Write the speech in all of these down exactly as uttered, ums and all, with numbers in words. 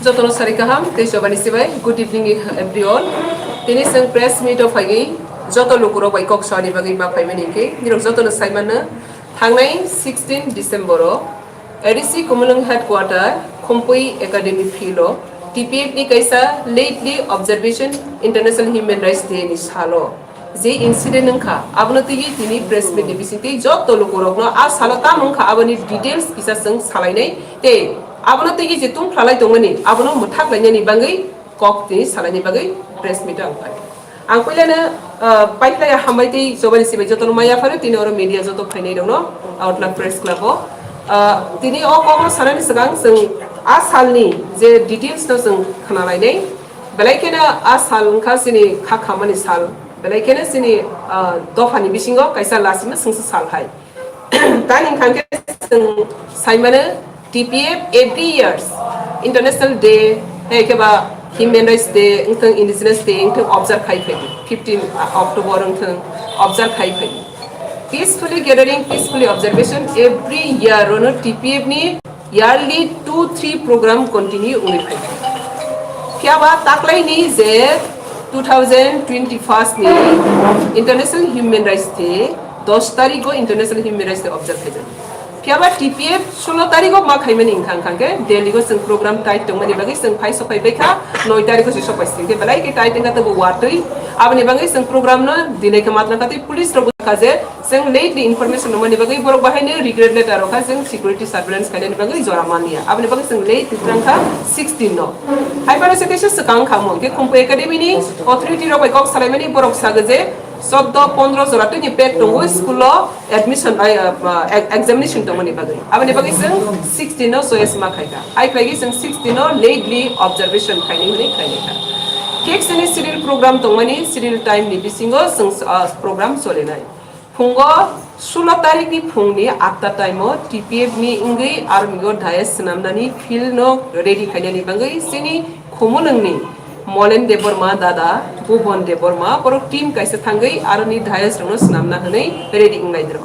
Jotono sari kaham tei chobani sibai. Good evening everyone. Tini chwng press meet o phaiwi joto lukurok bai kok sani bagwi ma phaimani hinkhe nirok jotono saimano thangnai sixteen December o A D C Kumulwng headquarter Khumpui Academy field o T P F ni kaisa lately observation International Human Rights Day ni salo je incident wngkha, abono twiwi tini press meet ni bisingtwi joto lukurokno a salo tamo wngkha aboni details kisa chwng salainai tei abono twiwi je tungphlai tongmani abono mwthak lainani bagwi kok tini salaini bagwi press meet ang phai. Ang puilano, ah, paikhlai hambai tei chobani sibai jotono maya phano tini oro media joto phainai rokno Outland Press Club o. Ah, tini o kokno sanani swkang chwng a salni je details no chwng khna lainai. Belai kheno a sal wngkha chini kha khamani sal. Belai kheno chini, ah, dophani bisingo kaisa lasima swngsa sal hai. Tani hwnkha khe chwng saimano T P F every years International Day, hai khe ba Human Rights Day wngthang, Indigenous Day wngthang observe khai phai di. Fifteen October wngthang observe khai phai di. Peacefully gathering, peacefully observation every year rono T P F ni yearly two three program continue wngwi phai kha. Phiya ba taklaini je two thousand twenty-first ni International Human Rights Day, dos tarikgo International Human Rights Day observe khaijak. Phiya ba T P F solo tarikgo ma khaimani wngkha, wngkha khe Delhi go chwng program tight tongmani bagwi chwng phai sophai baikha, noi tarikgo se sophai sing khe belai khe tight wngkha tei bo watwi. Aboni bagwi chwng program no delay khe matna kha tei police rok bo kha je Chwng lately information rwmani bagwi borok bahaino regret letter rwkha, chwng security surveillance khainani bagwi jora manliya. Aboni bagwi chwng late twkang kha sixteen no. Hai phano se kaisa swkang kha mo, hwnkhe Khumpui Academy ni authority rok bai kok salaimani borok sago je soddo pondro jora twini pack tongo school o admission, ai, ah, ah, examination tongmani bagwi. Aboni bagwi chwng sixteen no choice ma khaikha. Hai khlaigwi chwng sixteen no lately observation khainai hwnwi khlainai kha. Thik chini schedule program tongmani, schedule time ni bisingo chwng, ah, program cholinai. Phungo sulo tarikni phungni atta time o T P F ni wngwi army o dais swnamnani field no ready khainani bagwi chini Khumulwngni Molen Debbarma dada Bhuban Debbarma borok team kaisa thangwi aroni dais rokno swnamna hwnwi ready wnglaidro.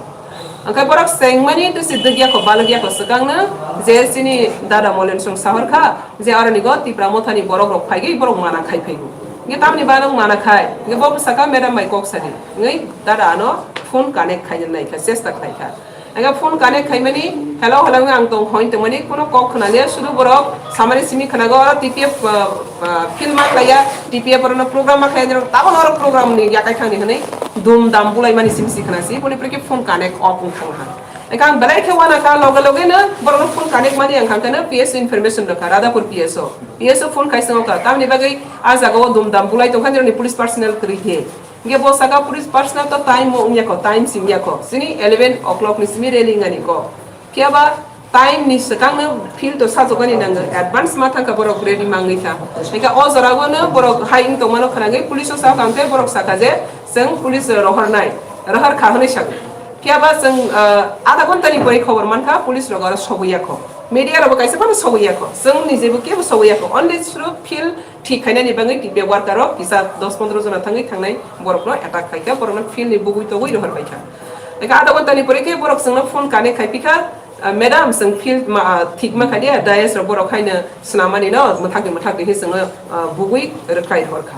Angkhe borok chengmani twi se dwgyakho balwgyakho swkangno je chini dada Molen song sahorkha, je aroni go Tipra Mothani borok rok phaigwi borok mana khai phaigo. Nge tamni bano mana khai, nge bo bwsaka madam bai kok sadi. Nge dada ano phone connect khaina nai kha, chesta khlai kha. Nge phone connect khaimani, "Hello, hello," nge ang tong hoi tongmani, kuno kok khna liya, sudu borok samani simi khna go, oro T P F, uh, uh, film ma khlaiya, T P F oro program ma khlaiya, tabo oro program ni yakai thangni hwnwi dum dam bulai mani simi si khna si, boni pore khe phone connect off wng thang ha. Engkha ang belai khe wana kha, loge loge no borok no phone connect mani ang kha khe no P S O information rwkha, Radhapur P S O. P S O phone khai swngo kha, tamni bagwi a jaga o dum dam bulai tong kha, nirok ni police personnel kwrwi khe. Hingke bo saka police personnel to time o wngya kho, time simi ya kho. Sini eleven o'clock ni simi rally wngani kho. Phiya ba time ni swkang no field o sajoknani nango, advance ma thang kha borok ready mangwi kha. Engkha o jora o no borok hai wng tong mano khwnagwi police o sa kang khe borok saka je chwng police rohor nai, rohor kha hwnwi sa. Phiya ba chwng, ah, adha ghonta ni pore khobor mankha, police rok aro sogwi ya kho. Media rok bo kaisa phano sogwi ya kho. Chwng ni jebo kebo sogwi ya kho. Only suru field thik khainani bagwi T P F worker rok kisa dos pondro jona thangwi thangnai borok no attack khai kha, borok no field ni bugwi togwi rohor bai kha. Eka adha ghonta ni pore khe borok chwng no phone connect khai phi kha, ah, madam, chwng field ma, ah, thik ma kha dia, dais rok borok haino swnam mani no, mwthak ni mwthak ni hinwi chwng no, ah, bugwi rwkhlai rohor kha.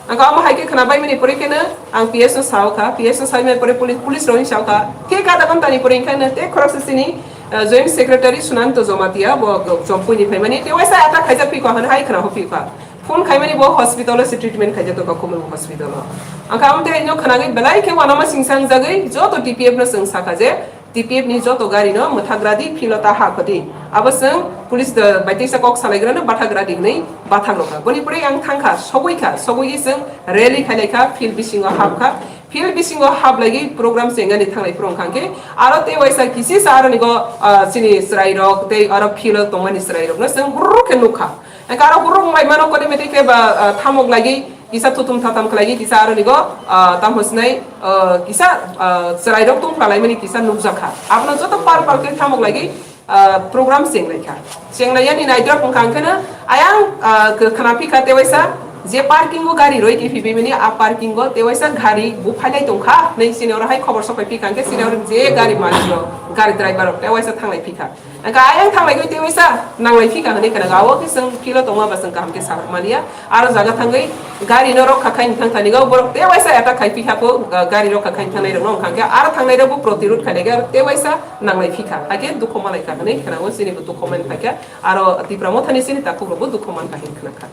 Ang kha omo hai khe khwna bai mani pore khe no ang P S no sao kha, P S no sai mani pore poli-, police rok ni sao kha. Khe kada ghonta ni pore khe no tei khoroksa chini, ah, joint secretary Sunanto Jomatia bo Chompui ni phai mani tei waisa attack khaijak phi kha hwnwi hai khwna ho phi kha. Phone khai mani bo hospital o se treatment khaijak tong kha Khumulwng hospital o. Ang kha omo tei no khwnagwi belai khe wanama singsa wngjagwi joto T P F no chwng sa kha je T P F ni joto gari no mwthak radi, field o ta ha khodi. Abo chwng police da bai teisa kok salaigra no bathak radi hwnwi bathak rokha. Boni pore ang thangkha, sogwi kha, sogwi chwng rally khailai kha, field bisingo hap kha. Field bisingo hap laiwi program se engani thanglai phuru wngkha khe aro tei waisa kisi sa aro nigo, ah, chini chwrai rok tei aro field o tongmani chwrai rok no chwng hurruk khe nukha. Engkha aro hurruk wngbai mano kone mete khe ba, ah, thamok lagi kisa thuthum thatham khlai kisa aro nigo, ah, tamo sinai, ah, kisa, ah, chwrai rok tong khlai mani kisa nukjak kha. Abono joto par par khe thamok lagi, ah, program cheng lai kha. Cheng lai yani nai drop wngkha, wngkha na ayang, ah, khe khna phi kha tewaisa Je parking o gari roi ke phibimani a parking o tewaisa gari bu phailai tongkha, nei sini oro hai khobor sopai phikha hwnkhe sini oro je gari malik rok, gari driver rok tewaisa thanglai phikha. Hwnkhe ayang thanglai goi tewaisa nanglai phikha hwnwi khwnago, abo khe chwng philo tongma ba chwng kaham khe saharmaliya. Aro jaga thangwi gari no rokha khai thang thani go borok tewaisa attack khai phikha ko, gari rokha khai thangnai rok no hwnkha khe aro thangnai rok bo protirod khainai khe aro tewaisa nanglai phikha, hakhe dukho malai kha hwnwi khwnago, chini bo dukho man kha khe. Aro Tipra Mothani chini takhuk rok bo dukho man kha hwnwi khwna kha.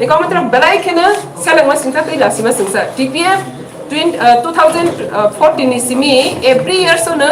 Eko mantro belai kheno selengma singsa tei lasima singsa. T P F twenty, uh, two thousand fourteen ni simi every year sono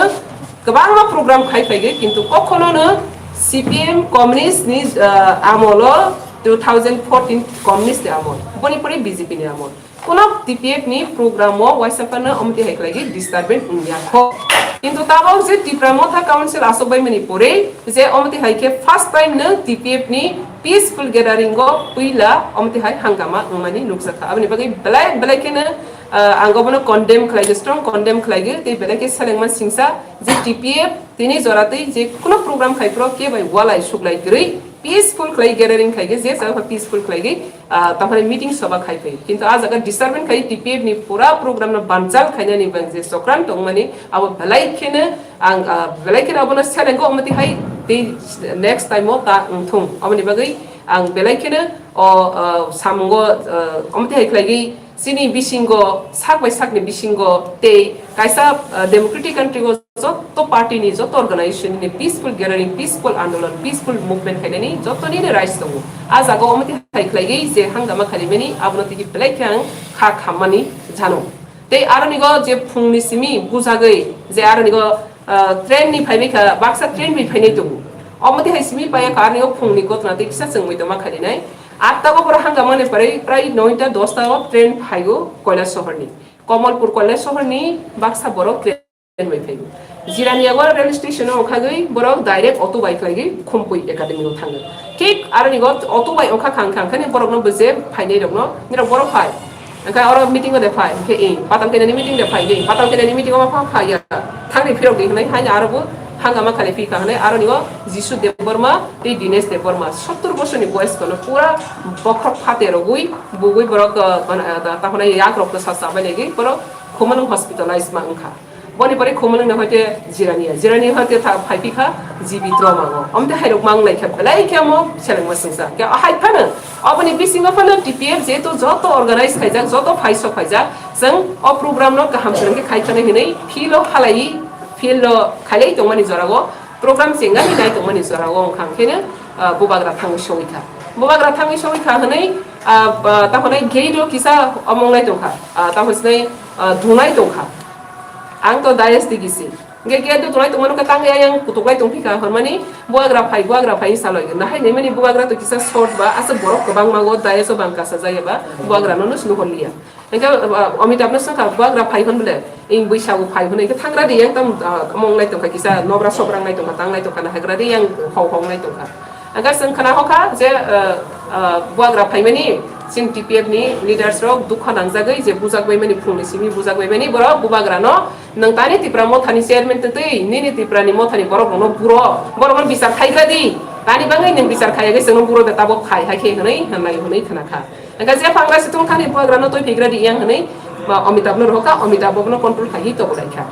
kwbangma program khai phaigwi, kintu kokhono no C P M communist ni, uh, amolo two thousand fourteen communist ni amol. Boni pore B J P ni amol. Kuno T P F ni program o waisa phano omti hai khlaigwi disturbance wngya kho. Kintu tabok je Tipra Motha Council asok bai mani pore je omti hai khe first time no T P F ni peaceful gathering o puila omti hai hangama wngmani nukjakha. Aboni bagwi belai belai kheno, ah, ang obono condemn khlaigwi, strong condemn khlaigwi, tei belai khe selengma singsa je T P F tini jora tei je kuno program khai phro khe bai walai suklai kwrwi peaceful khlai gathering khaigwi, je jaga peaceful khlaigwi, ah, tamhani meeting soba khai phai. Kintu ah jaga disturbance khai T P F ni pura program no banchal khainani bang je sokran tongmani abo belai kheno ang, ah, belai kheno abono selenggo omoti hai tei next time o ta wngthung. Aboni bagwi ang belai kheno o, ah, samungo, ah, omoti hai khlaigwi chini bisingo sak bai sakni bisingo tei kaisa, ah, democratic country o joto party ni, joto organization ni peaceful gathering, peaceful andolon, peaceful movement khainani jotoni ni rights tongo. Ah jaga omoti hai khlaigwi je hangama khalimani abono tigi belai khe ang kha khammani jano. Tei aroni go je phungni simi bujagwi je aroni go, ah, train ni phaibai kha, baksa train bai phainai tongo. Omoti hai simi paiya kha aroni go phungni gotna tei kisa chwngwi tongma khalinai. Atta go boro hangama ni pare prai noita dosta o train phaigo Koilashahar ni. Kamalpur Koilashahar ni baksa borok train bai phaigo. Jirani yago rail station o khagwi borok direct auto bai khlaigwi Khumpui Academy o thango. Thik aroni go auto bai ongkha khang khang khani borok no bwse phainai rok no, nirok borok phai. Hwnkhe oro meeting o de phai, hwnkhe ing, patal kainani meeting de phai, ing, patal kainani meeting o ma phai ya. Thangni phirok di hwnwi haino aro bo hangama khali phi kha hwnwi aroni go Jisu Debbarma tei Dinesh Debbarma sottur bosorni boyos kono pura bokhok phate rogwi bugwi borok, uh, tahonai yak rok to sa sa bai legi borok Khumulwng hospitalize ma wngkha. Boni pore Khumulwng ni hoite Jirania, Jirania hoite tha phai phi kha G B Troma go. Omte hai rok mang lai kha belai khe mo seleng ma singsa. Khe hai phano oboni bisingo phano T P F jehetu joto organize khaijak, joto phai sok khaijak, chwng o program no kaham seleng khe khai thani hinwi field o halai, field o khailai tongmani jora o program chengani nai tongmani jora o wngkha, hwnkhe no, ah, bubagra thangwi sogwi kha. Bubagra thangwi sogwi kha hwnwi, ah, ah, tamo nai gate o kisa omong nai tongkha, ah, tamo sinai, ah, dungnai tongkha. Ang to dais di gisi. Hwnkhe gate o dungnai tongmano khe tangwi ayang kutuklai tongphi kha, hwnmani bubagra phai, bubagra phai saloi. Nahai naimani bubagra to kisa short ba, aswk borok kwbangma o dais o bang kasajak eba bubagra no no sini hor liya. Hingke, uh, Amitabh no swngkha, "Bubagra phai hwn bole, ing bwsaigo phai hwn, hingke thangra di, yang tam, uh, mong nai tongkha, kisa nobra sobra nai tongkha, tang nai tongkha, na hagra di, yang hong hong nai tongkha." Hingke chwng khna hokha je, uh, uh, bubagra phaimani, chini T P F ni leaders rok dukha nangjagwi je bujak baimani, phungni simi bujak baimani, borok bubagra no, "Nwng tani Tipra Motha ni chairman twtwi, nini Tipra ni Motha ni borok rok no buro, borok no bichar khaigra di, tani bangwi nwng bichar khaiya khe chwng no buro de tabok phai hai khe," hwnwi, hwnlai hwnwi khna kha. Hingke je phangra situng thani bubagra no twi phigra di yang hwnwi, ba, Amitabh no rohorkha, Amitabh bo bono control khai hi tonglaikha.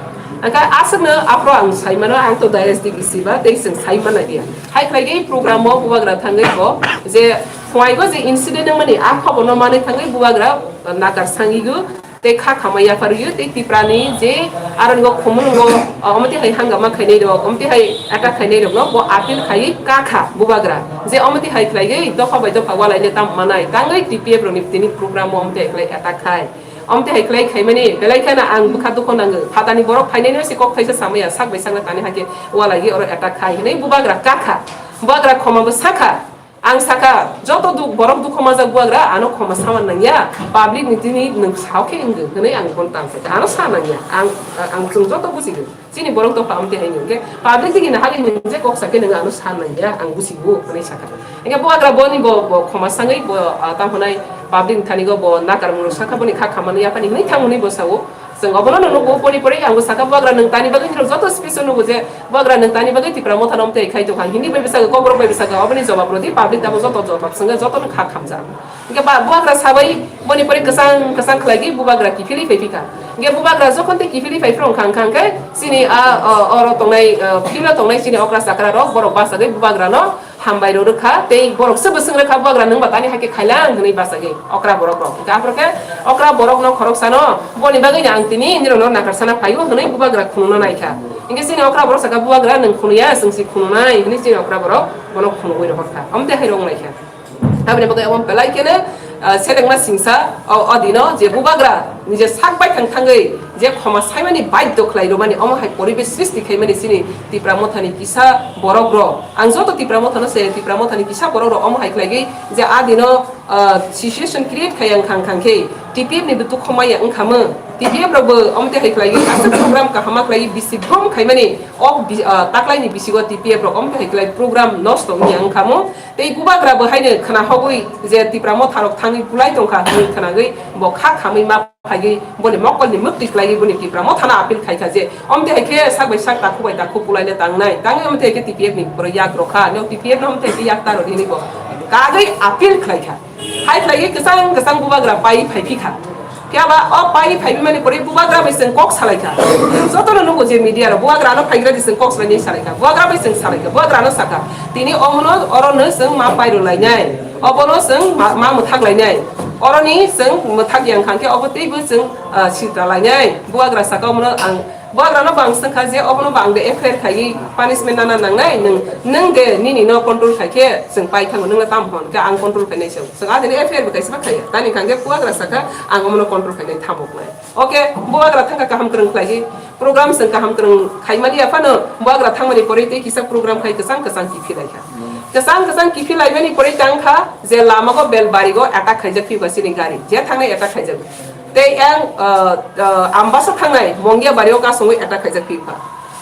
Hingke aswkno aphro ang saimano, ang to direct di bisi ba, tei chwng saimana dia. Hai khlai di program o bubagra thangwi bo, je phwaigo je incident wngmani, a khobor no manwi thangwi bubagra nakar sangigo, tei kha khama yapharwi, tei Tipra ni je Aro ni bo Khumulwngo, o, omo twi hai hangama khainai rok, omo twi hai attack khainai rok no bo appeal khai kakha bubagra. Je omo twi hai khlaiwi dopha bai dopha walai le tam manai. Tangwi T P F rok ni tini program o omo twi hai khlai attack khai. Omo twi hai khlai khaimani belai kheno ang bwkha dukho nango. Phatani borok phainai no se kok thaisa samaya sak bai sakno tani hakhe walaiwi oro attack khai hinwi bubagra kakha. Bubagra khoma bo sakha. Ang saka, joto duk-, borok dukho majak buagra, ano khoma sama nangya, public ni tini nwng sao khe wngwi, hwnwi ang bono tang saka, ano sa nangya, ang, ang chwng joto bujigo, chini borok dopha amtwi hai nwng khe, public tigi nahali nwng je kok sakhe nwng ano sa nangya, ang bujigo, hwnwi saka. Hingke buagra boni bo, bo khoma sangwi bo, ah, tamo hwnai public ni thani go bo nakar mung sakha boni kha khamani yaphani hwnwi thang hwnwi bo sao, Chwng obono no nugo, boni pore ang bo saka, bubagra nwng tani bagwi, nirok joto speech o nugo je bubagra nwng tani bagwi Tipra Motha no omtwi khai tongkha. Hindi bai bwsakhe, Kokborok bai bwsakhe, oboni jobab rwdi, public tamo joto jobab swngkhe, joto no kha khamjak. Hingke ba bubagra sabai boni pore kwchang kwchang khlaigwi bubagra kiphilwi phai phikha. Hingke bubagra jokhon tei kiphilwi phai phwrwng kha, wngkha hingke chini a, o, oro tongnai, o, field o tongnai chini okra chakra rok, borok bachagwi bubagra no hambai rw rwkha, tei borok se bwswng rwkha, bubagra nwng ba tani hai khe khailang hwnwi bachagwi okra borok rok. Hingke aphuru khe okra borok no khoroksa no boni bagwi no ang tini nirok no nakarsana phaio hwnwi bubagra khunu no naikha. Hingke chini okra borok sakha, bubagra nwng khunu ya, chwng si khunu nai hwnwi chini okra borok bono khunugwi rohorkha. Omtwi hai rok wnglaikha. Aboni bagwi omo belai kheno, ah, selengma singsa o, o dino je bubagra nije sak baithang thangwi je khoma saimani baidhyo khlai rwmani, omo hai poribesh srishti khaimani chini Tipra Mothani kisa borok rok. Ang joto Tipra Mothano se, Tipra Mothani kisa borok rok omo hai khlaigwi je a dino, ah, situation create khai ang khang khang khe T P F ni butuk khomai ya wngkha mo. T P F rok bo omo twi hai khlaigwi aswk program kaham ma khlaiwi bisi brum khaimani o bi-, ah, taklaini bisingo T P F rok omo twi hai khlai program nosto wngya wngkha mo. Tei bubagra bo haino khna hogwi je Tipra Motha rok thangwi bulai tongkha hwnwi khnagwi bo kha khamwi ma phaigwi boni mokol ni mwktwi khlaiwi boni Tipra Motha no appeal khaikha je, omtwi hai khe sak bai sak, takhuk bai takhuk bulai le tangnai, tangwi omtwi hai khe T P F ni borok yak rokha, no T P F no omtwi hai khe yak ta rwdi hwnwi bo kagwi appeal khlaikha. Hai khlaiwi kwchang kwchang bubagra pai phai phikha. Phiya ba o pai phai bimani pore bubagra bai chwng kok salaikha. Jotono nugo je media rok bubagra no phaigra di chwng kok salainai salaikha. Bubagra bai chwng salaikha. Bubagra no sakha. Tini omono oro no chwng ma pai rw lainai. Obono chwng ma, ma mwthak lainai. Oroni chwng mwthak yang kha khe obo teibo chwng, ah, sitra lainai. Bubagra saka omono ang Bubagrano bo ang swngkha je obono bo ang de F I R khaiwi punishment nana nangnai, nwng, nwng de nini no control khai khe chwng pai thango, nwngno tamo hwn khe ang control khainai se. Chwng adini F I R bo kaisa ba khaiya. Tani hwnkha khe bubagra sakha ang omono control khainai thamoknai. Okay, bubagra thangkha kaham kwrwng khlaiwi program chwng kaham kwrwng khaimani ya phano bubagra thangmani porwi tei kisa program khai kwchang kwchang kiphilai kha. Kwchang kwchang kiphilaimani porwi tang kha je lamago Belbarigo attack khaijak phiya chini gari. Je thangnai attack khaijak. Tei ang, ah, ah, Ambasa thangnai Mongia bari o kasongwi attack khaijak phi kha.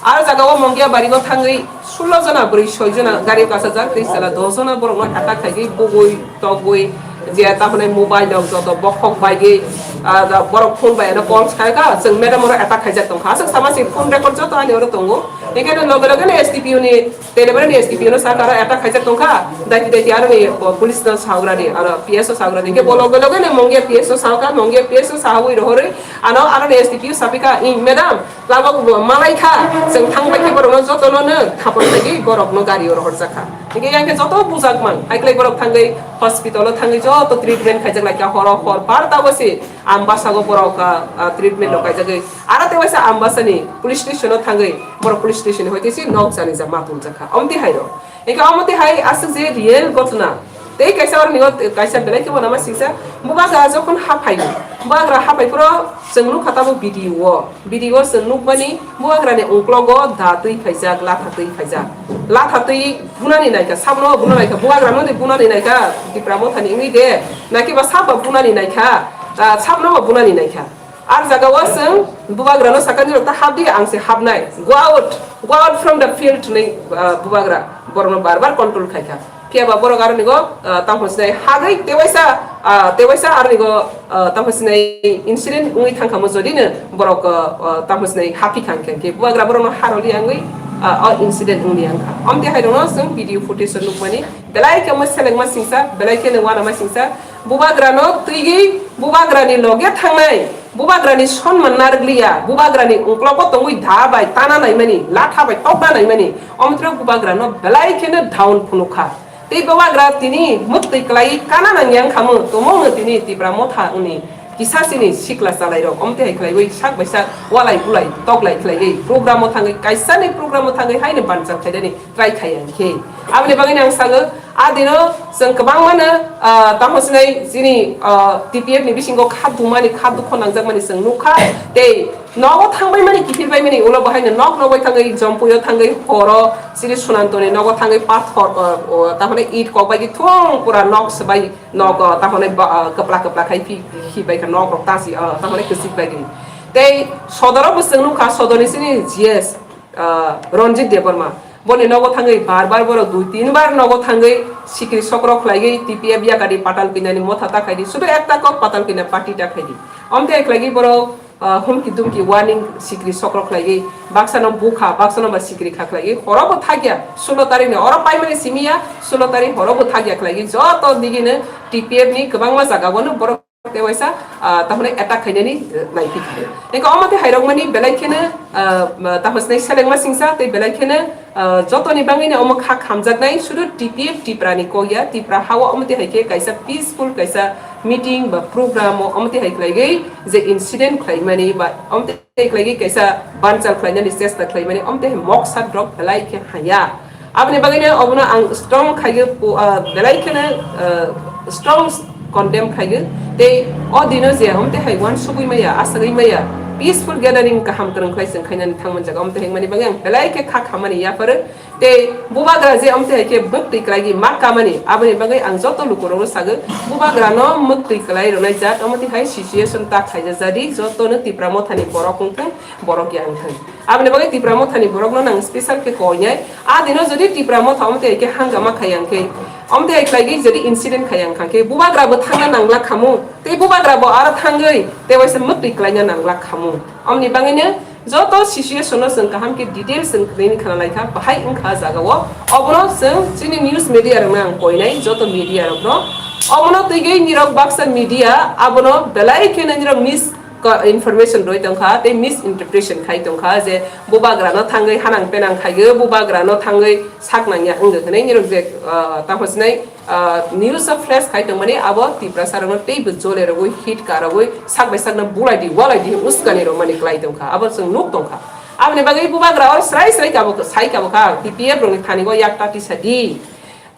Aro jaga o Mongia bari o thangwi sulo jona bwrwi soi jona gari o kasajak tei chwla dos jona borok no attack khaigwi bugwi togwi je ta hwnwi mobile rok joto bokhok baigwi, ah, da borok phone bai ano call khai kha, chwng madam oro attack khaijak tong kha. Aswk sama se phone record joto ani oro tongo. Hingke no loge loge no S D P O ni Telephone ni S D P O no saka aro attack khaijak tongkha, daiti daiti aro ni, o, police no sahugrani, aro P S o sahugrani. Hingke bo loge loge no Mongia P S o sahukha, Mongia P S o sahui rohorwi ano aro ni S D P O sapikha, "I, madam, lama bo malai kha, chwng thangbai khe borokno jotono no thapor khaigwi borokno gari o rohorjak kha." Hingke yang khe joto bujak mang, haiklai borok thangwi hospital o thangwi joto treatment khaijak lai kha, horo hor bar tabose Ambasa go borok, ah, ah, treatment rok kaijagwi. Aro tei waisa Ambasa ni police station o thangwi borok police station ni hoite se nok jani ja ma tumjak kha. Omtwi hai rok. Hingke omtwi hai aswk je real ghotona. Tei kaisa oro ni kaisa belai khe bo nama singsa. Bubagra jokhon haphai. Bubagra haphai phuro chwng nukha tabuk video o. Video o chwng nukmani bubagra ni ungklogo da twi phaijak, latha twi phaijak. Latha twi bunani naikha, sabno bunani naikha. Bubagra no de bunani naikha. Tipra Motha ni wngwi de. Naki ba sabo bunani naikha. Ah, sabno bo bunani naikha. Ar jaga o chwng bubagrano sakha, "Nirok ta hapdi, ang se hapnai. Go out, go out from the field," hwnwi, ah, bubagra borokno bar bar control khaikha. Phiya ba borok aroni go, ah, tamo sinai hagwi tewaisa, ah, tewaisa aroni go, ah, tamo sinai incident wngwi thangkha mo jodi no borok, ah, ah, tamo sinai haphi khang khe bubagra borokno haroli wngwi, ah, o incident wngwi wngkha. Omtwi hai rokno chwng video footage o nukmani belai khe mo selengma singsa, belai khe no uanama singsa. Bubagrano twigwi bubagrani loge thangnai, bubagrani sonman narwkliya, bubagrani ungklogo tongwi da bai tana naimani, latha bai tokna naimani, omtwrwk bubagrano belai kheno down phunukha. Tei bubagra tini mwktwi kwlaiwi kana nangya wngkha mo, tumungno tini Tipra Motha wngni kisa chini sikla chalairok omtwi hai khlaiwi sak bai sak walai bulai toklai khlaiwi programo thangwi, kaisani programo thangwi haino banchal khaidani try khaiya hinkhe. Aboni bagwino ang sago, a dino chwng kwbangmano, ah, tamo sinai chini, ah, T P F ni bisingo kha dumani, kha dukho nangjakmani chwng nukha. Tei nogo thangbaimani, kiphilbaimani ulo bo haino nok nogwi thangwi, jompuio thangwi, horo chini Sunantoni nogo thangwi pathor, ah, o, tamoni it kokbaigwi thung pura nok swbai nok, ah, tamoni ba, ah, kwpla kwpla khai phi, khibaikha nokrok tasi, ah, tamoni kwchikbaigwi. Tei sodoro bo chwng nukha, sodorni chini G S, ah, Ranjit Debbarma. Boni nogo thangwi bar bar borok dui tin bar nogo thangwi sikri sokro khlaigwi T P F yakari Patal Kanya ni motha ta khaidi. Sudu ekta kok Patal Kanya party ta khaidi. Omtwi khlaigwi borok ah, humki dumki warning sikri sokro khlaiwi, baksano bukha, baksano ba sikri kha khlaiwi, horobo thakya, sulo tarikni oro paimani simiya, sulo tarik horobo thakya khlaiwi, joto digini T P F ni kwbangma jagao no borok tewaisa, ah, tahone attack khainani, eh, naiphikha. Eko omo tei hairokmani belai kheno, ah, ma-, tahosnai selengma singsa tei belai kheno, ah, jotoni bangwino omo kha khamjaknai, sudu T P F Tipra ni kok ya, Tipra hao omo tei hai khe kaisa peaceful kaisa meeting ba program o omo tei hai khlaiwi je incident khlaimani ba omo tei khlaiwi kaisa banchal khlainani chesta khlaimani omo tei hai moksa drop belai khe haya. Aboni bagwino obono ang strong khaigwi pu-, ah, belai kheno, ah, strong condemn khaigwi. Tei o dino je omo tei hai uansugwi maya, asagwi maya, peaceful gathering kaham kwrwng khlai chwng khainani thangman jaga omo tei hai wngmani bagwi ang belai khe kha khamani yapharo. Tei bubagra je omo tei hai khe bwktwi kwlaigwi ma kamani, aboni bagwi ang joto lukurokno sagwi, bubagrano mwktwi kwlai rwnai jat omo tei hai situation ta khaijak jadi, jotono Tipra Mothani borok wng thung, borok ya wng thung. Aboni bagwi Tipra Mothani borokno nang special khe koinai. A dino jodi Tipra Motha omo tei hai khe hangama khai yang khe, omo tei hai khlaigwi jodi incident khai yang kha khe, bubagra bo thangna nangla khamu, tei bubagra bo aro thangwi tei waisa mwktwi kwlaina nangla khamu. Omni bagwino joto situation no chwng kaham khe details chwng kwrwini khna lai kha, bahai wng kha jaga o. Obono chwng chini news media rokno ang koinai, joto media rokno. Obono twigwi nirok baksa media abono belai kheno nirok mis-, ko-, information rwi tong kha tei misinterpretation khai tong kha je bubagra no thangwi hanang penang khai o, bubagra no thangwi sak nang ya wng khe hinwi nirok je, ah, tamo sinai, ah, news o flash khai tongmani abo Tiprasa rokno teibo jole rogwi hit ka rogwi sak bai sakno bulai di, walai di, uskani rokmani klai tong kha, abo chwng nuk tong kha. Aboni bagwi bubagra oro srai srai kabo, sai kabo kha, T P F rokni thani o yak ta tisa di.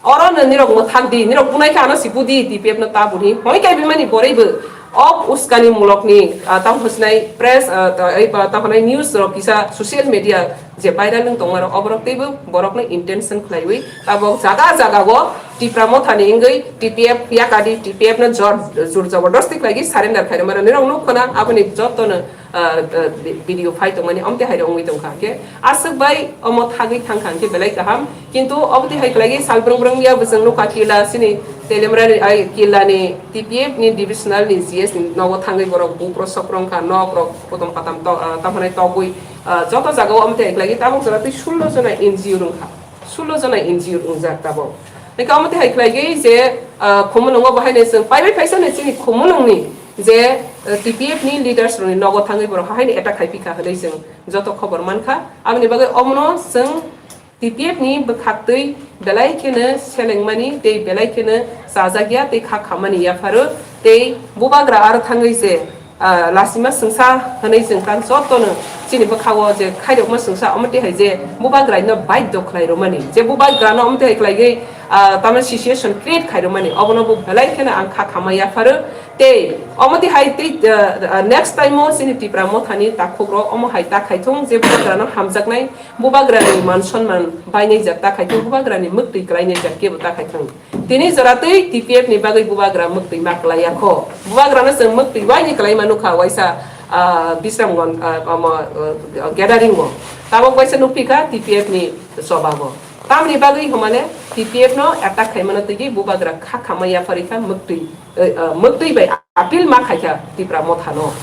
Oro no nirok mwthak di, nirok bunai khe ano si budi, T P F no ta budi. Hoi kai bimani borei bo o uskani mulokni, ah, tamo hwnai press, ah, ta-, ei ba tamo hwnai news rok kisa social media je viral wng tongma rok, oborok teibo borokno intention khlaiwi tabok jaga jaga o Tipra Mothani wngwi T P F yakadi, T P F no jor, jur jabardosti khlaigwi surrender khairokma rok nirok nuk khna aboni jotono, ah, ah, vi-, video phai tongmani omte hai wngwi tongkha khe aswk bai omo thagwi thangkha khe belai kaham, kintu omo twi hai khlaigwi sal brung brung ya bwswng nukha kila sini Telemrani ai kila ni T P F ni divisional ni G S ni nogo thangwi borok bupro sokrong kha, nok rok potom patam to-, ah, tamo hwnai togwi, ah, joto jaga o omo twi hai khlaigwi tabuk jora twi sullo jona N G O rwng kha, sullo jona N G O wngjak tabuk. Hingkhe omo twi hai khlaigwi je, ah, Khumulwngo bo haino chwng paibai phaisa no chini Khumulwng ni je, ah, T P F ni leaders rokni nogo thangwi borok haino attack khai phi kha hwnwi chwng joto khobor man kha. Aboni bagwi omono chwng T P F ni bwkhaktwi belai kheno selengmani tei belai kheno chajakya tei kha khammani yapharo tei bubagra aro thangwi je, ah, lasima swngsa hwnwi chwng tang jotono chini bwkhao je khairokma swngsa omo twi hai je bubagraino baidhyo khlai rwmani, je bubagrano omo twi hai khlaigwi, ah, tamni situation create khai rwmani, obono bo belai kheno ang kha khamma yapharo tei omo twi hai tei, ah, ah, next time o chini Tipra Mothani takhukrok omo hai ta khai thung je bubagrano hamjaknai, bubagrani man sonman bainai jak ta khai thung, bubagrani mwktwi kwlainai jak kebo ta khai thung. Tini jora twi T P F ni bagwi bubagra mwktwi ma kwlai ya kho. Bubagrano chwng mwktwi waini kwlai ma nukha waisa, ah, Bisramganj, ah, omo, ah, gathering o. Tabok waisa nukphi kha T P F ni choba o. Tamni bagwi hwnmale T P F no attack khai mano twi bubagra kha khamma yaphari kha mwktwi, eh, ah, mwktwi bai appeal ma khai kha Tipra Motha no.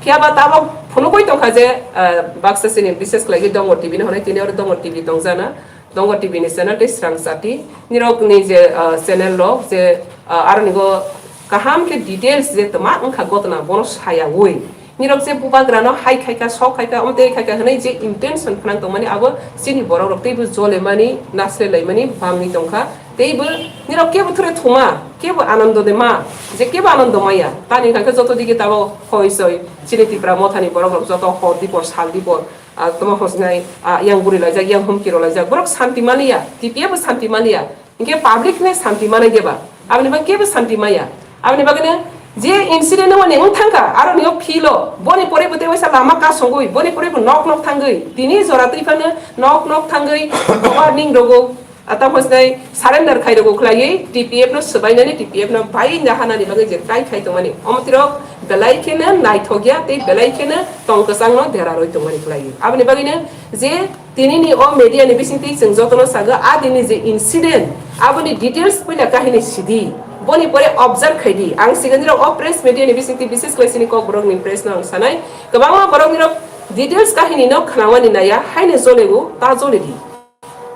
Phiya ba tabok phunugwi tongkha je, ah, baksa sini bises khlaigwi Dongor T V no hwnwi tini oro Dongor T V tongjana. Dongor T V ni channel tei Srang Chati nirok ni je, ah, channel rok je, ah, aroni go kaham khe details je twma wngkha gotna bono sayawi. Nirok je bubagrano hai khaika, sok khaika, omtei khaika hwnwi je intention phnang tongmani abo chini borok rok teibo jolemani, nasle laimani bangwi tongkha. Teibo nirok kebo thore thuma, kebo anando de ma, je kebo anando maya. Tani hwnkha khe joto digi tabo hoi soi chini Tipra Mothani borok rok joto hor dipor, sal dipor, ah, tamo hosnai, ah, yang buri laijak, yang humki rok laijak. Borok santi maliya, T P F bo santi maliya. Hinkhe public ne santi manai de ba? Aboni bagwi kebo santi maya. Aboni bagwi no je incident no mani wng thangkha, aro nio philo, boni pore bo tei waisa lama kasongwi, boni pore bo nok nok thangwi, tini jora twi phano nok nok thangwi, warning rogo, ata hosnai surrender khai rogo khlaiwi, T P F no swbainani, T P F no bai nahanani bagwi je try khai tongmani. Omo tirok belai kheno naithok ya tei belai kheno tong kwchang no dera roi tongmani khlaiwi. Aboni bagwi no je Tini ni o media ni bising twi chwng jotono sago, a dini je incident, aboni details puila kahini sidi. Boni pore observe khai di. Ang siganirok o press media ni bisingtwi bises khlai sini kokborok ni press no ang sanai. Kwbangma borok nirok details kahini no khwnawani naya, haino jolego, ta jole di.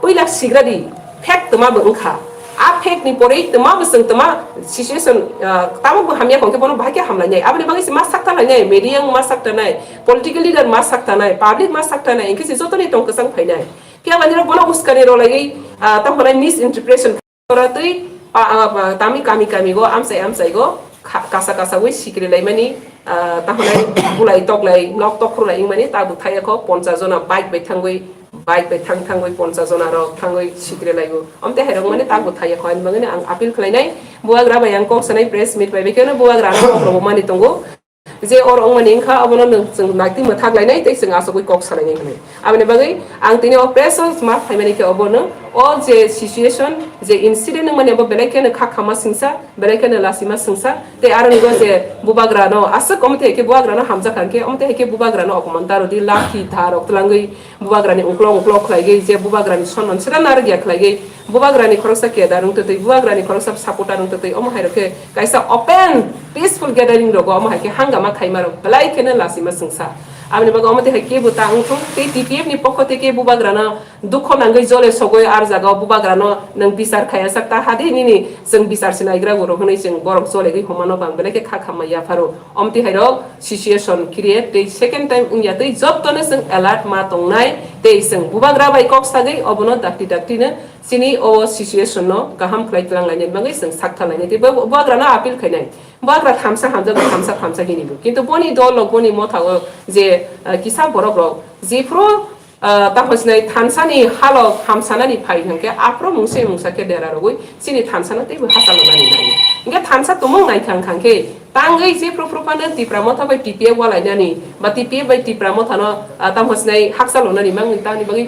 Puila sigra di, fact twma bo wngkha. A fact ni porei twma bo chwng twma situation, ah, tamo bo hamya kongkhe bono bahai khe hamlainai. Aboni bagwi se ma sakta lainai, media wng ma sakta nai, political leader ma sakta nai, public ma sakta nai, hinkhe se jotoni tong kwchang phainai. Phiya ba nirok bono uskani rwlaiwi, ah, tamo khe misinterpretation Ora twi pa, ah, pa, tami kami kami go, amchai amchai go, kha-, kasa kasa wi sikri lai mani, ah, tahonai bulai tok lai, nok tok khur lai wng mani, ta bwthai kho ponchas jona bike bai thangwi, bike bai thang thangwi ponchas jona rok thangwi sikri lai go. Omte hai rok mani ta bwthai kho, ani bagwi ang appeal khlai nai, bubagra bai ang kok sanai press meet bai, bekhe no bubagra no kok rw mani tongo. Je or wngmani wngkha, obono nwng chwng naitwi mwthak lainai tei chwng asugwi kok salainai hwnwi. Aboni bagwi ang tini o press o ma phaimani khe obono o je situation, je incident wngmani abo belai kheno kha khama singsa, belai kheno lasima singsa, tei aroni bo je bubagrano aswk omo tei khe bubagrano hamjak kha khe, omo tei khe bubagrano opoman ta rwdi, lathi tha rok twlangwi bubagrani uklok uklok khlaigwi, je bubagrani sonman sera narwkya khlaigwi, bubagrani khoroksa kedar wng twtwi, bubagrani khoroksa supporter wng twtwi, omo hai rok khe kaisa open peaceful gathering rogo omo hai khe hangama khaima rok belai kheno lasima singsa. Aboni bagwi omo tei hai kebo ta wngthung tei T P F ni pokho tei khe bubagrano dukho nangwi jole sogwi ar jagao bubagrano nwng bichar khaya sak ta hadi nini chwng bichar se naigra guro hwnwi chwng borok jolegwi humano bang belai khe kha khamma yapharo. Omtwi hai rok situation create tei second time wngya tei jottono chwng alert ma tongnai tei chwng bubagra bai kok sagwi obono dakti dakti no chini o situation no kaham khlai twlang lainani bagwi chwng sak thang lainai tei bo-, bubagra no appeal khainai. Bubagra thamsa hamjak thamsa thamsa hini bo. Kintu boni dol rok boni motha o je, ah, kisa borok rok jephru ah, tamo sinai thansa ni halok hamsana ni phai hwnkhe aphro mungsa mungsa khe dera rogwi chini thansa no teibo hachalo nani nai. Hwnkhe thansa tumung nai thang thang khe tangwi jephru phru phano Tipra Motha bai T P F walai nani ba T P F bai Tipra Motha no, ah, tamo sinai hakchalo nani mangni tamni bagwi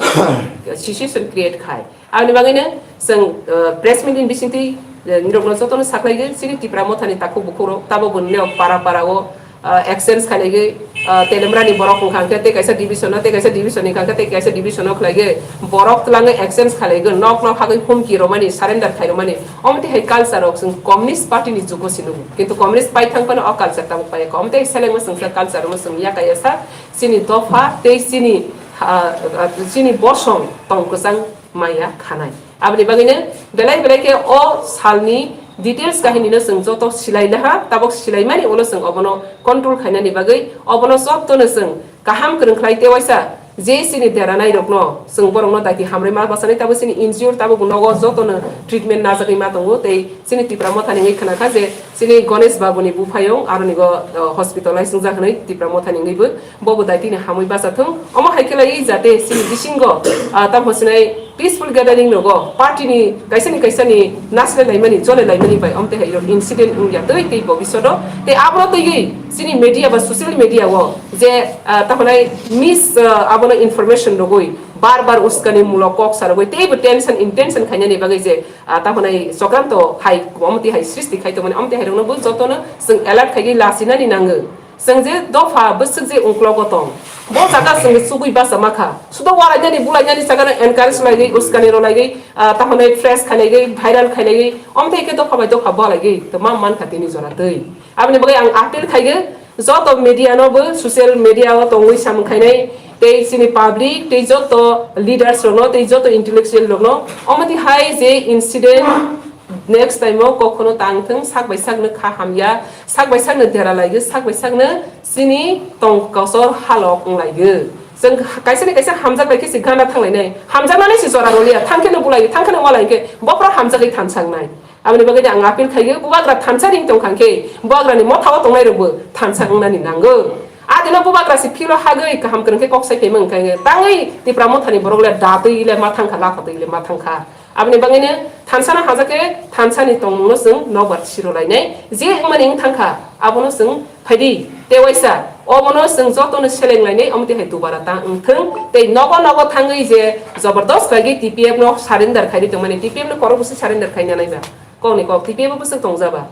situation create khai. Aboni bagwino chwng, ah, press meet ni bisingtwi, eh, nirokno jotono sakhlaigwi chini Tipra Motha ni takhuk bukhuk rok tabok bo nini para para o ah, exchange khailaiwi, ah, Telemra ni borok wngkha hwnkhe tei kaisa division o, tei kaisa division ni wngkha hwnkhe tei kaisa division o khlaigwi borok twlangwi exchange khailaiwi nok nok hagwi humki romani, surrender khai romani. Omo twi hai culture rok chwng Communist Party ni jugo se nugo. Kintu Communist pai thang phano o culture tabuk pai kha. Omo tei selengma chwngsa culture rokno chwng yakaya sa chini dopha tei chini, ah, ah, chini bosong tong kwchang maya khanai. Aboni bagwino belai belai khe o salni details kahinino chwng joto silai laha, tabok silaimani ulo chwng obono control khainani bagwi obono jotono chwng kaham kwrwng khlai tei waisa je chini deranai rokno chwng borokno daiti hamrwi ma bwsani tabok chini N G O tabok nogo jotono treatment najagwi ma tongo tei chini Tipra Mothani wngwi khna kha je chini Ganesh Babu ni buphayung aroni go, uh, hospital lai swngjak hwnwi Tipra Mothani wngwi bo. Bobo daitini hamwi bacha thung. Omo hai khe lai jate chini bisingo, ah, tamo sinai peaceful gathering rogo party ni kaisa ni kaisa ni nasle laimani, jole laimani bai omo tei hai rok incident wngya tei tei bobisodo. Tei abro tei chini media ba social media o je, ah, tamo nai mis, ah, abono information rogoi bar bar uskani mulok kok sa rogoi tei bo tension intention khainani bagwi je, ah, tamo nai chokranto hai omo tei hai sristi khai tongmani omo tei hai rokno bo jotono chwng alert khaigwi lasinani nango. Chwng je dopha bwswk je ungklogo tong, bo jaga chwng chugui basa ma kha. Sudo walainani bulainani jaga no encourage laigwi, uskani rw laigwi, ah, tahonai fresh khailaiwi, viral khailaiwi, omthai khe dopha bai dopha bolaigwi tongma man kha tini jora twi. Aboni bagwi ang appeal khaigo joto media no bo, social media o tongwi samung khainai tei chini public tei joto leaders rok no tei joto intellectual rok no omo twi hai je incident Next time o kok phano tang thung, sak bai sak no kha hamya, sak bai sak no dera laigo, sak bai sak no chini tong kosor halok wng laigo. Chwng kaisa ni kaisa hamjak bai khe se gana thang lainai. Hamjaknani se jora rw liya, thang khe no bulai, thang khe no walai khe bophoro hamjagwi thansa wngnai. Aboni bagwi ang appeal khaigo, bubagra thansa ring tong kha khe, bubagra ni motha o tongnai rok bo thansa wngnani nango. A dino bubagra se philo hagwi kaham kwrwng khe kok sai phaima wng kha, tangwi Tipra Motha ni borok le datwi le ma thang kha, laphatwi le ma thang kha. Aboni bagwino thansa no hajak khe thansa ni tongmung no chwng nokbar siro lainai. Je wngmani wng thang kha, abono chwng phaidi. Tei waisa, obono chwng joto no seleng lainai, omo twi hai dubara ta wng thung. Tei nogo nogo thangwi je jobordos khaigwi T P F no surrender khaidi tongmani, T P F no korok bwswk surrender khaina nai ba? Kok ni kok, T P F bo bwswk tong ja ba?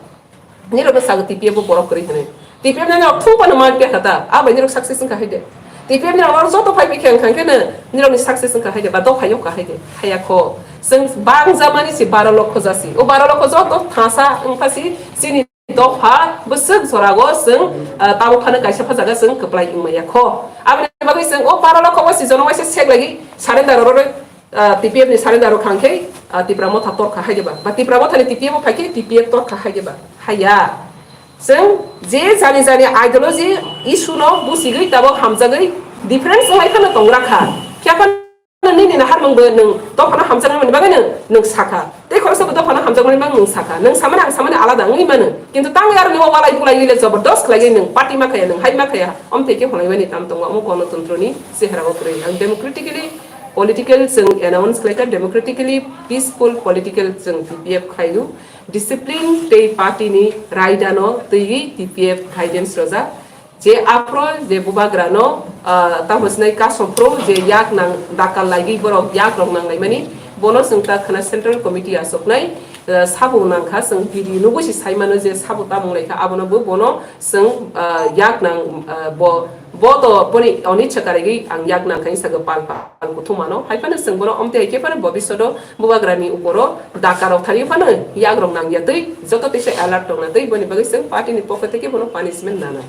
Nirok no sago T P F bo borok kwrwi hwnwi. T P F no nirok thung phano ma piya kha ta. A bai nirok success wngkha hai de. T P F nirok oro joto phai bai khe wngkha khe no nirok ni success wngkha hai de. Ba dopha yok kha hai de. Haya kho. Chwng bangjamani si baro lokho jasi. O baro lokho joto thasa wngkha si chini dopha bwswk jorago chwng, ah, tabuk phano kaisa phajaga chwng kwplai wngmaya kho. Aboni bagwi chwng o baro lokho o si jono waisa sek lagi surrender oro, ah, T P F ni surrender rok khang khe, ah, Tipra Motha torkha hai diba. Ba Tipra Motha ni T P F o phai khe T P F torkha hai diba. Haiya. Chwng je jani jani ideology issue no busigwi tabuk hamjagwi difference wngwi phano tong rakha. Khe phano nini naharmung bo nwng dophano hamjakmani bagwi nwng, nwng sakha. Tei khoroksa bo dophano hamjakmani bagwi nwng sakha. Nwng samani ang samani alada wngwi mano. Kintu tangwi aro nini walai bulai wile jobordos khlaiwi nwng party ma khaya, nwng hai ma khaya. Omthe khe hwnwi mani tam tongo omo Gonotantroni chehara o kwrwi. Ang democratically political chwng announce khlaikha, democratically peaceful political chwng T P F khlaio. Discipline tei party ni raida no twiwi T P F guidance rojak. Je aphro je bubagra no, ah, tamo sinai kasom phro je yak nang dakal laiwi borok yak rok nang laimani, bono chwng ta khna Central Committee asoknai, ah, sabo nangkha chwng video nugwi si sai mano je sabo tamung laikha abono bo bono chwng, ah, yak nang, ah, bo, bo to boni onitsa karigwi ang yak nangkha hinsa pal pal kuthumano hai phano chwng bono omtwi hai khe phano bobishoto bubagra ni uporo dakal rok thani phano yak rok nang ya twi joto teisa alert tongna twi boni bagwi chwng party ni pokho theke bono punishment nanai.